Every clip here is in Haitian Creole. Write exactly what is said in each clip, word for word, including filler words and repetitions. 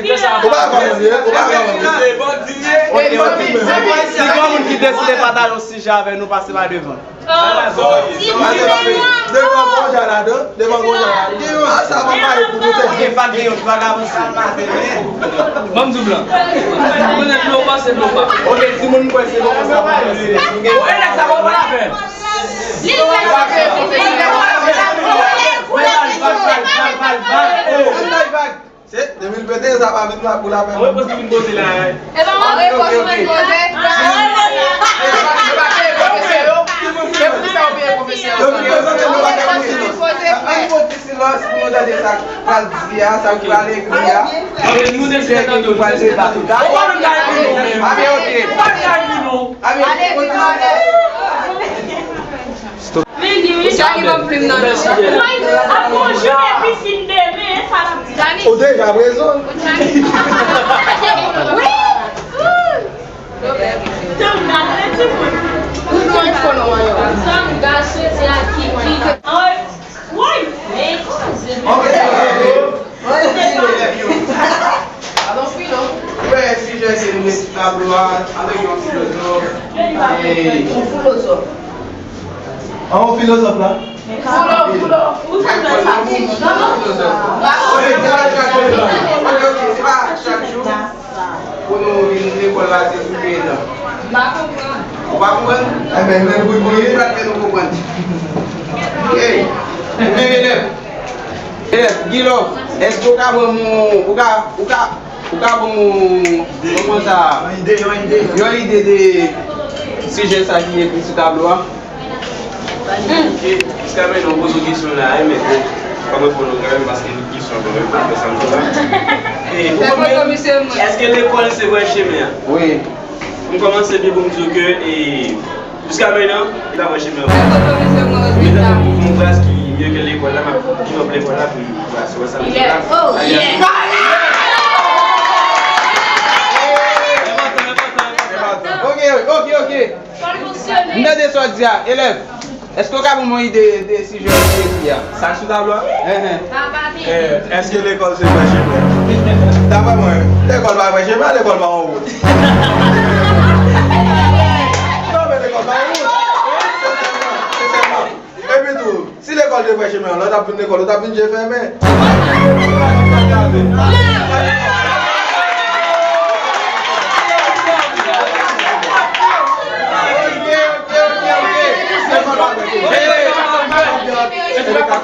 Ou pa kòmande, ou pa kòmande. Se bandi ye. Ok, ok. Si gen moun ki deside pataje yon sijè avè nou, pase pa devan. Pase pa devan. Devan gon jan ladan, devan gon jan ladan. Gen yon sa pa pale pou nou tèt. Ok, pa gen yon vagabon sa. Ban m di w blan. Ou konnen dlo pa, se dlo pa. Ok, si moun kwè se dlo pa, sa pa pale. Ou gen sa pa pale. Li pa Se de mil venteyen, sa pa vin la pou lapè. Mwen poze vin poze la. E pa mwen poze vin poze. Yo vin prezante nou bagay pou silans. An nou poze silans pou nou tande sa k pral di a, sa k pral ekri a. Ok, nou deside tande. Pral deba. Dakò? Abe, ok. Abe, ok. Stop. Men li wi. Misye a ki ban m plim nan men. Ap gon jounen pisin demen, e sa l ap di. Ou deja prezan. Wi. Tann, gade timoun. Ou non, fò non, yo. Tann, gade se a ki, ki. Woy. Men koze. Ok, ok, ok. Wè, sijè se nou met sou tablo a avèk yon filozòf. E yon filozòf. An yon filozòf la? Filozòf. Se pa chak jou pou nou vin lekòl la, se sou pye nan. Ou pa konprann? Enben, men pou nou pral fè nou konprann. Ey, men elèv. Elèv, Guilove, èske w ka ban m yon, ou ka, ou ka, ou ka ban m yon, kòman sa? Yon ide, yon ide. Yon ide de sijè sa ki ekri sou tablo a? Ok, jiska mentnan, w poze w kesyon la, wi, men bon, fò mwen reponn ou kanmenm, paske li kesyon, bon, mwen pa fè sa m di la. E, ou konprann? Èske lekòl se vrè chemen an? Wi. M kòmanse byen pou m di w ke, e, jiska mentnan, li pa vrè chemen an. Li te fè yon fraz ki mye ke lekòl la, m ap give up lekòl la pou li. Ou wè sa m di la? Oh, yeah. Ok, ok, ok. M tande sa w di a, elèv. Èske w ka ban m yon ide de sijè w te ekri a? Sa k sou tablo a? Enhen. Eh, èske lekòl se vrè chemen an? Daprè mwen, lekòl pa vrè chemen an, lekòl pa yon wout. Non, men lekòl pa yon wout. Sensèman, sensèman. Epi tou, si lekòl te vrè chemen an, lè w t ap vin lekòl, ou t ap vin je fèmen.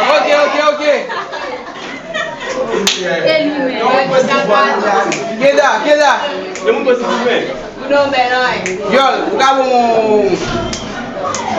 Ok, ok, ok. Keda, Keda. Yòl, ou ka bon.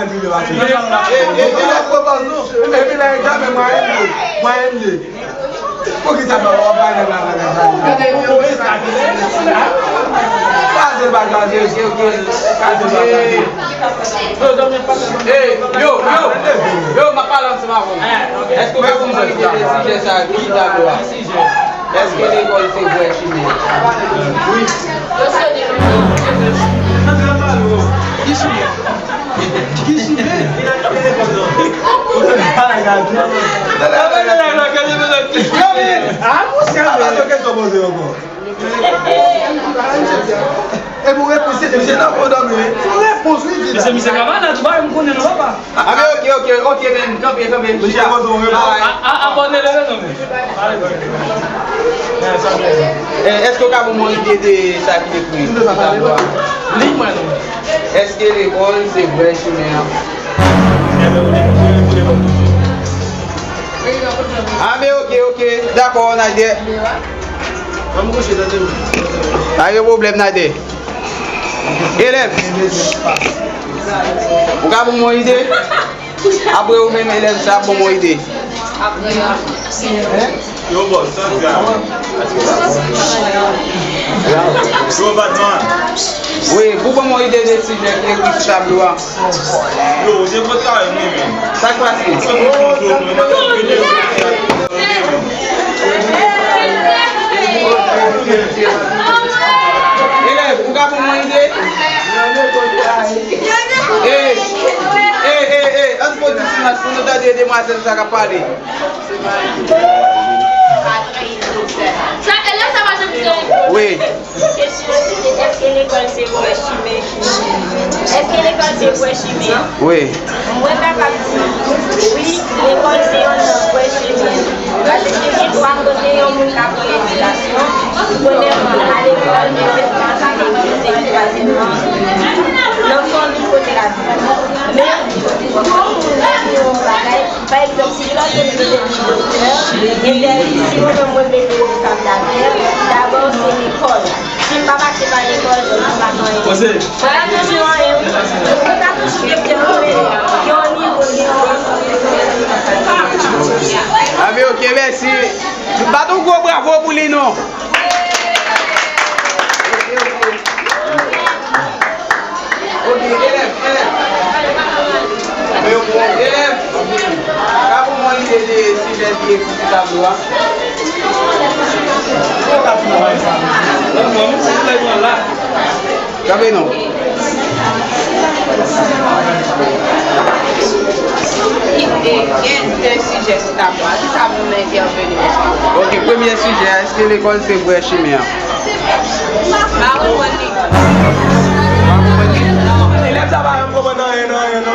venntuit yo pase. E, e, e lè pwopòz nou. Epi lè egzamen, mwayen m ye. Mwayen m ye. Poukisa pa w ap bay nèg la valè sa? Kraze l pa kraze. Kraze l pa kraze. Ey, yo, yo, yo, m ap pale ansanm avè w. Èske w ka pou mwen ide de sijè sa ki tablo a? Èske lekòl se vrè chimen? Wi. Ki chimen? Ki chimen? Ki chimen? E pou repons, se misye nan fon dòmi, wi. Fon repons, wi, di la. Se misye ka malad, ou pa wè m konnen non, papa. A, men, oke, oke, oke, men, kanpe, kanpe, chita. Misye poze yon repons. A, a, abòne, leve non, men. Eh, èske w ka ban mwen ide de sa ki ekri sou tablo a? Li mwen non. Èske lekòl se vrè chimen an? A, men, oke, oke. Dakò, Nader. Pa gen pwoblèm, Nader. Elèv, ou ka ban m yon ide? Apre ou menm, elèv sa ap ban m yon ide. Yo, bòs, sa fè a? Yo, patwon. Wi, pou ban m yon ide de sijè ki ekri sou tablo a. Yo, se kontrarye mwen menm. Sa k pase? Elèv, ou ka ban mwen ide? Ey, ey, ey, ey, ann fè ti silans pou nou tande demwazèl sa k ap pale. Sa, elèv sa pa janm di anyen. Wi. Kesyon an se te, èske lekòl se vrè chimen? Èske lekòl se vrè chimen? Wi. Mwen kapab di, wi, lekòl se youn nan vrè chimen. Paske gen twa kote yon moun ka pran edikasyon. Premyèman, a lekòl, dezyèmman, sa vle di se twazyèmman, nan fanmi kote l ap viv. Men, pou yon moun ki yon bagay, pa egzanp, si lòt yo te vin doktè, entèl, si mwen menm mwen vle vin okap dafè, dabò se lekòl. Si m pa pase pa lekòl, m pa ka anyen. Poze. Mwen pa toujou anyen, wi. Mwen pa toujou gen pye nan yon nivo, gen yon. A, men oke, mèsi. Bat yon gwo bravo pou li non. Ekri sou tablo a. Kanpe non. Gen de sijè sou tablo a. Ki sa pou nou entèveni? Ok, premye sijè a, èske lekòl se vrè chimen an? M pa konprann li. Elèv sa pa janm konprann anyen, non, anyen, non.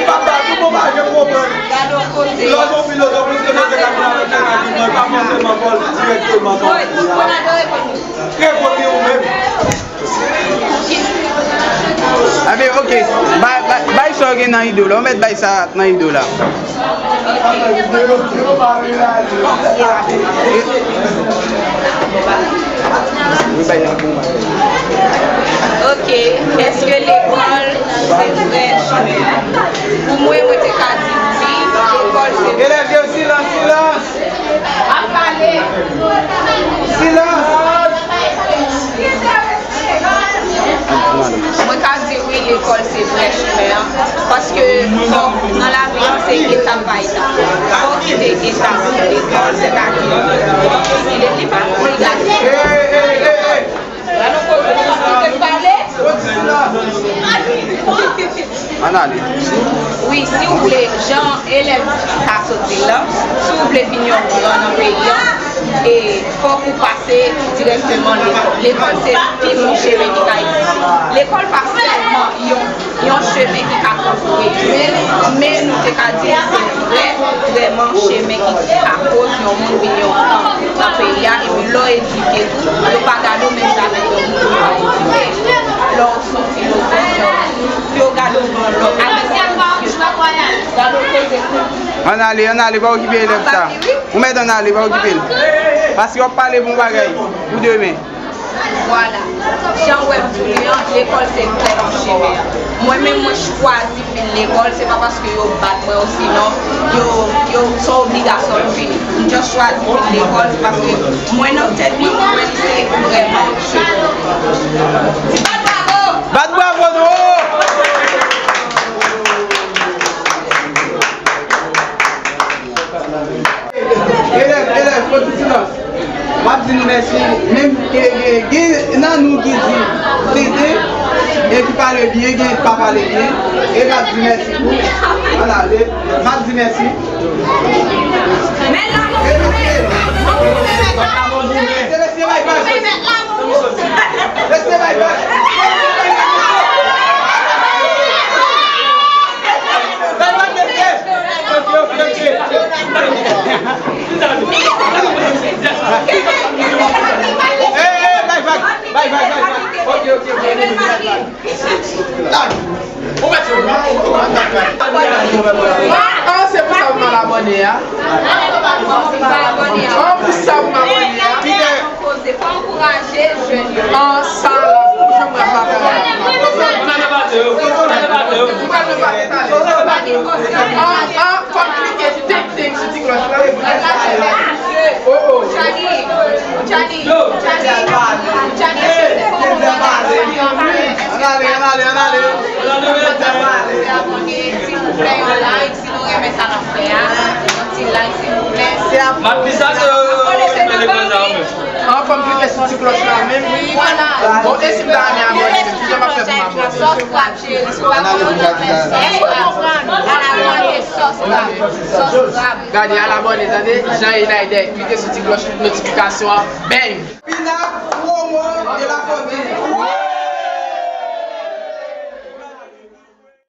Papa, tout moun pa janm konprann. Gade yon koze. Lè w se yon filozòf, ou se yon nèg k ap travay nan lavi, non, pa fòseman fò l dirèkteman. Reponn li ou menm. Ebyen, ok. Bay, bay, bay sa w gen nan ide w la. Ou mèt bay sa nan ide w la. Ok, èske lekòl se vrè chimen an? Pou mwen, mwen te ka di wi, lekòl se vrè. Elèv yo, silans, silans! Ap pale! Silans! Mwen ka di wi, lekòl se vrè chimen an, paske fòk nan lavi an se etap pa etap. Fòk se etap lekòl, sètadi li pa obligatif. Hey, hey, hey, hey. Ann ale. Wi, si w vle, jan elèv sa sot di l lan, si w vle vin yon gran nan peyi an, e fòk ou pase dirèkteman lekòl. Lekòl se pi bon chemen ki ka egziste. Lekòl pa sèlman yon, yon chemen ki ka konstwi, men, men nou te ka di se vrè, vrèman chemen ki ka koz yon moun vin yon gran nan peyi a, epi lè w edike tou, yo pa gade w menm jan avèk yon moun ki pa edike. Lè w se yon filozòf, yo gade w yon lòt avèk yon lòt. Gade w koze kou. Ann ale, ann ale, pa okipe elèv sa. Ou mèt ann ale, pa okipe l. Paske w ap pale bon bagay pou demen. Vwala. Jan w wè m di w li an, lekòl se vrè bon chemen an. Mwen menm, mwen chwazi fin lekòl, se pa paske yo bat mwen osinon yo, yo, se yon obligasyon pou fini. M just chwazi fin lekòl, se paske mwen nan tèt mwen, mwen wè li se vrèman chemen. Bat bravo nou! Elèv, elèv, fò ti silans. M ap di nou mèsi, menm ke gen, gen nan nou ki di tenten, e ki pale byen, gen ki pa pale byen, e m ap di mèsi tou. Ann ale, m ap di mèsi. Mesye, mesye, bay bal. Mesye, bay bal. Hey, hey, bay vag, bay vag, bay vag. Ok, ok, ok. Ah, se pou sa m mal abòne a. Ah, pou sa m abòne a. Pita. Ah, sa la, pou jan m rap la. Ah, ah, fò m klike ting ting sou ti klòch la. Oh, oh. Ann ale, ann ale, ann ale. Silvouplè, yon like, si nou renmen sa n ap fè a. Yon ti like, silvouplè. M ap di sa, se yo ki mete lekòl sa yo menm. An fòm klike sou ti klòch la menm. Vwala. Bon, e si m ta renmen abòne menm, kijan m ap fè pou m abòne? Subscribe, cheri, subscribe. Èske w konprann? Ala mande subscribe. Subscribe. Gade, al abòne, tande? Jean Enaydè, klike sou ti klòch notifikasyon an. Bang! Pinap, promo de la commune.